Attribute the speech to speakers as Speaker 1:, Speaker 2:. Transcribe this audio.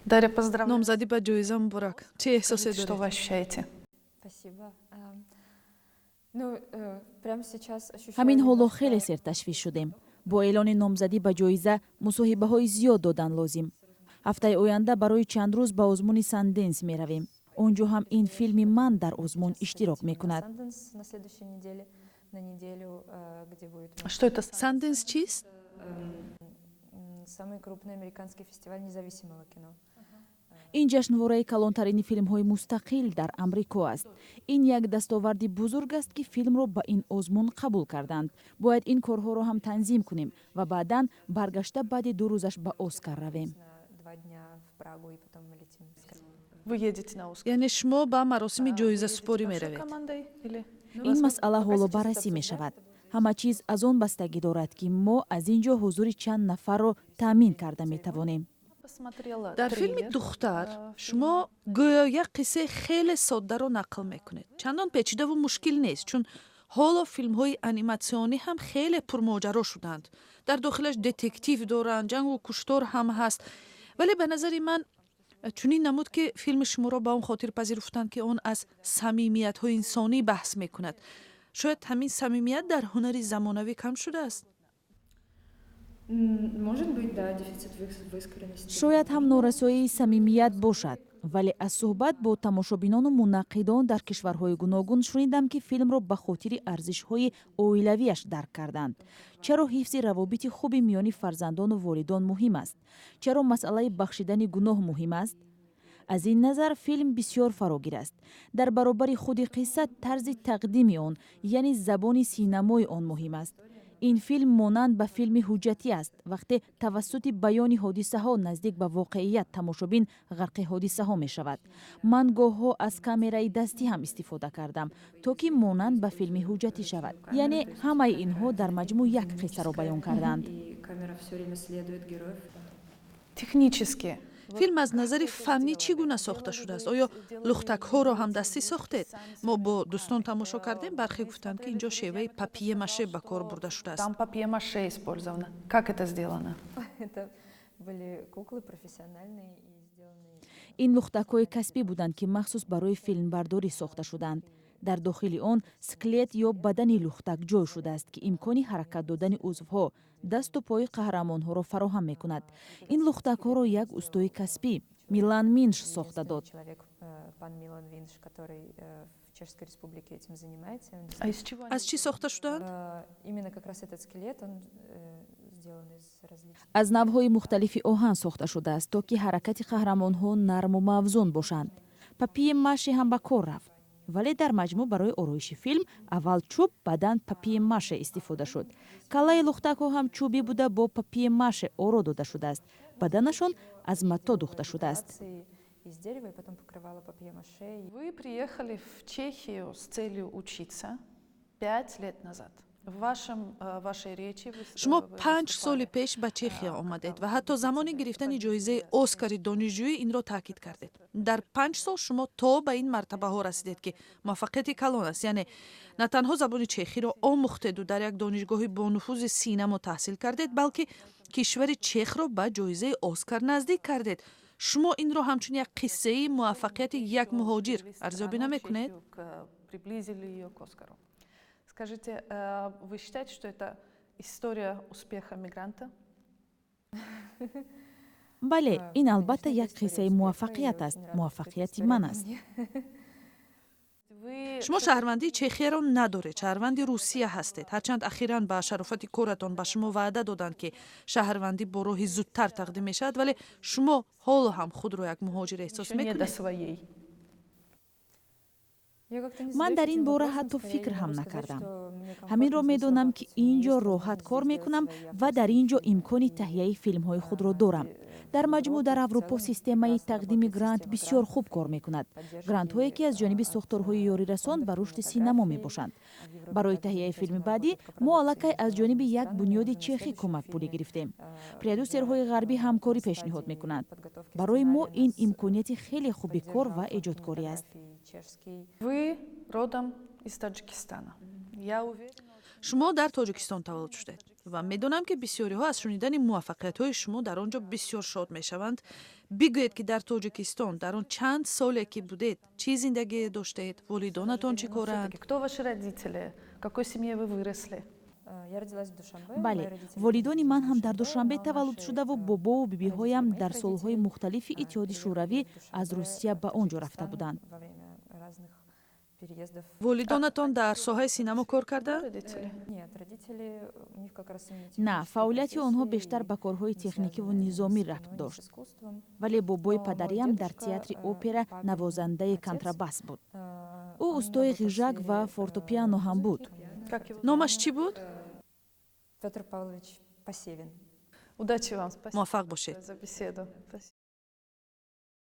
Speaker 1: Дарья, поздравляю.
Speaker 2: Номзадӣ ба ҷоиза муборак! Чӣ эҳсосе
Speaker 1: Что
Speaker 2: доред?
Speaker 1: вы ощущаете?
Speaker 3: Спасибо. Ну, прямо сейчас ощущаю
Speaker 4: Ҳамин ҳоло
Speaker 3: немножко-
Speaker 4: хеле серташвиш шудем. Бо эълони номзадӣ ба ҷоиза мусоҳибаҳои зиёд додан лозим. Ҳафтаи оянда барои чанд рӯз ба озмуни Санденс меравем. Он ҷо ҳам ин филми ман дар озмун иштирок
Speaker 3: Летим на
Speaker 4: мекунад.
Speaker 3: Санденс на следующей неделе, на неделю, где будет
Speaker 1: А что это?
Speaker 2: Санденс чист?
Speaker 3: Самый крупный американский фестиваль независимого кино.
Speaker 4: Ин ҷашнвораи калонтарини филмҳои мустақил дар Амрико аст. Ин як дастоварди бузург аст, ки филмро ба ин озмун қабул карданд. Бояд ин корҳоро ҳам танзим кунем ва баъдан баргашта, баъди 2 рӯзаш ба Оскар равем.
Speaker 3: На 2 дня в Прагу, и потом мы летим.
Speaker 1: Вы едете на Оскар?
Speaker 2: Яъне шумо ба маросими ҷоизасупорӣ
Speaker 1: Большой
Speaker 2: меравед?
Speaker 1: командой или?
Speaker 4: Ин масъала ҳоло баррасӣ мешавад. Ҳама чиз аз он бастагӣ дорад, ки мо аз ин ҷо ҳузури чанд нафарро таъмин карда метавонем.
Speaker 1: Посмотрела
Speaker 2: Дар филми
Speaker 1: трейлер.
Speaker 2: «Духтар» шумо гӯё як қиссаи хеле соддаро нақл мекунед. Чандон печидаву мушкил нест, чун ҳоло филмҳои аниматсионӣ ҳам хеле пурмоҷаро шуданд, дар дохилаш детектив доранд, ҷангу куштор ҳам ҳаст. Вале ба назари ман чунин намуд, ки филми шуморо ба он хотир пазируфтанд, ки он аз самимиятҳои инсонӣ баҳс мекунад. Шояд ҳамин самимият дар ҳунари замонавӣ кам шудааст?
Speaker 3: Может быть, да, дефицит в искренности.
Speaker 4: Шояд ҳам норасоии самимият бошад, вале аз суҳбат бо тамошобинону мунаққидон дар кишварҳои гуногун шунидам, ки филмро ба хотири арзишҳои оилавиаш дарк карданд. Чаро ҳифзи равобити хуби миёни фарзандону волидон муҳим аст, чаро масъалаи бахшидани гуноҳ муҳим аст. Аз ин назар филм бисёр фарогир аст. Дар баробари худи қисса, тарзи тақдими он, яъне забони синамои он муҳим аст. Ин филм монанд ба филми ҳуҷҷатӣ аст. Вақте тавассути баёни ҳодисаҳо наздик ба воқеият тамошобин ғарқи ҳодисаҳо мешавад. Ман гоҳҳо аз камераи дастӣ ҳам истифода кардам, то ки монанд ба филми ҳуҷҷатӣ шавад. Яъне ҳамаи инҳо дар маҷмӯъ як қиссаро баён карданд.
Speaker 3: И камера все время следует героев.
Speaker 1: Технически.
Speaker 2: Филм аз назари фаннӣ чӣ гуна сохта шудааст? Оё лухтакҳоро ҳам дастӣ сохтед? Мо бо дӯстон тамошо кардем, бархе гуфтанд, ки ин ҷо шеваи папье маше ба кор бурда шудааст.
Speaker 1: Там папье-маше использовано. Как это сделано?
Speaker 3: Это были куклы профессиональные и сделанные.
Speaker 4: Ин лухтакҳои касбӣ буданд, ки махсус барои филмбардорӣ сохта шуданд. Дар дохили он скелет ё бадани лухтак ҷой шудааст, ки имкони ҳаракат додани узвҳо, дасту пои қаҳрамонҳоро фароҳам мекунад. Ин лухтакҳоро як устои касбӣ, Милан Минш, сохта дод.
Speaker 3: Человек, пан Милан Винш, который в Чешской Республике этим занимается. Он
Speaker 1: А из чего?
Speaker 2: Аз чӣ сохта шудаанд?
Speaker 3: Именно как раз этот скелет, он сделан из различных
Speaker 4: Аз навъҳои мухталифи оҳан сохта шудааст, то ки ҳаракати қаҳрамонҳо нарму мавзун бошанд. Папье маше ҳам ба кор рафт, вале дар маҷмӯъ барои ороиши филм аввал чӯб, баъдан папье маше истифода шуд. Каллаи лухтакҳо ҳам чӯбӣ буда, бо папье маше оро дода шудааст. Баданашон аз матто духта шудааст.
Speaker 3: декорации из дерева и потом покрывала папье-маше.
Speaker 1: Вы приехали в Чехию с целью учиться 5 лет назад. В вашей речи вы
Speaker 2: Шумо
Speaker 1: вы
Speaker 2: 5
Speaker 1: выступали.
Speaker 2: соли пеш ба Чехия омадед ва ҳатто замони гирифтани ҷоизаи Оскари донишҷӯӣ инро таъкид кардед. Дар 5 сол шумо то ба ин мартабаҳо расидед, ки муваффақияти калон аст. Яъне на танҳо забони чехиро омӯхтеду дар як донишгоҳи бонуфузи синамо таҳсил кардед, балки кишвари чехро ба ҷоизаи Оскар наздик кардед. Шумо инро ҳамчун як қиссаи муваффақияти як муҳоҷир арзёбӣ намекунед?
Speaker 1: Чехию приблизили ее к Оскару. Скажите, вы считаете, что это история успеха мигранта?
Speaker 4: Бале, ин албатта як қиссаи муваффақият аст, муваффақияти ман аст.
Speaker 1: Вы
Speaker 2: Шумо шаҳрвандии Чехияро надоред, шаҳрванди Русия ҳастед, ҳарчанд ахиран ба шарофати коратон ба шумо ваъда доданд, ки шаҳрвандӣ бо роҳи зудтар тақдим мешавад. Вале шумо ҳоло ҳам худро як муҳоҷир эҳсос
Speaker 1: еще не до
Speaker 2: мекунед?
Speaker 1: своей.
Speaker 4: Ман дар ин бора ҳатто фикр ҳам накардам. Ҳаминро медонам, ки ин ҷо роҳат кор мекунам ва дар ин ҷо имкони таҳияи филмҳои худро дорам. Дар маҷмӯъ, дар Аврупо системаи тақдими грант бисёр хуб кор мекунад, грантҳое, ки аз ҷониби сохторҳои ёрирасон ба рушди синамо мебошанд. Барои таҳияи филми баъдӣ мо аллакай аз ҷониби як бунёди чехӣ кӯмакпулӣ гирифтем. Продюсерҳои ғарбӣ ҳамкорӣ пешниҳод мекунанд. Барои мо ин имконияти хеле хуби кор ва эҷодкорӣ аст.
Speaker 1: Вы родом из Таджикистана. Я уверена.
Speaker 2: Шумо дар Тоҷикистон таваллуд шудед. Ва медонам, ки бисёриҳо аз шунидани муваффақиятҳои шумо дар он ҷо бисёр шод мешаванд. Бигӯед, ки дар Тоҷикистон дар он чанд соле, ки будед, чӣ зиндагие доштед, волидонатон чӣ коранд?
Speaker 1: Кто ваши родители, в какой семье вы выросли?
Speaker 4: Бале, волидони ман ҳам дар Душанбе таваллуд шудаву бобову бибиҳоям дар солҳои мухталифи Иттиҳоди Шӯравӣ аз Русия ба он ҷо рафта буданд.
Speaker 2: Волидонатон дар соҳаи синамо кор карданд?
Speaker 4: На, фаъолияти онҳо бештар ба корҳои техникиву низомӣ рабт дошт, вале бобои падариам дар театри опера навозандаи контрабас буд. Ӯ устои ғижак ва фортепиано ҳам буд.
Speaker 2: Номаш чӣ буд?
Speaker 3: Петр Павлович Посевин.
Speaker 1: Удачи вам.
Speaker 2: Муваффақ бошед.
Speaker 1: За беседу.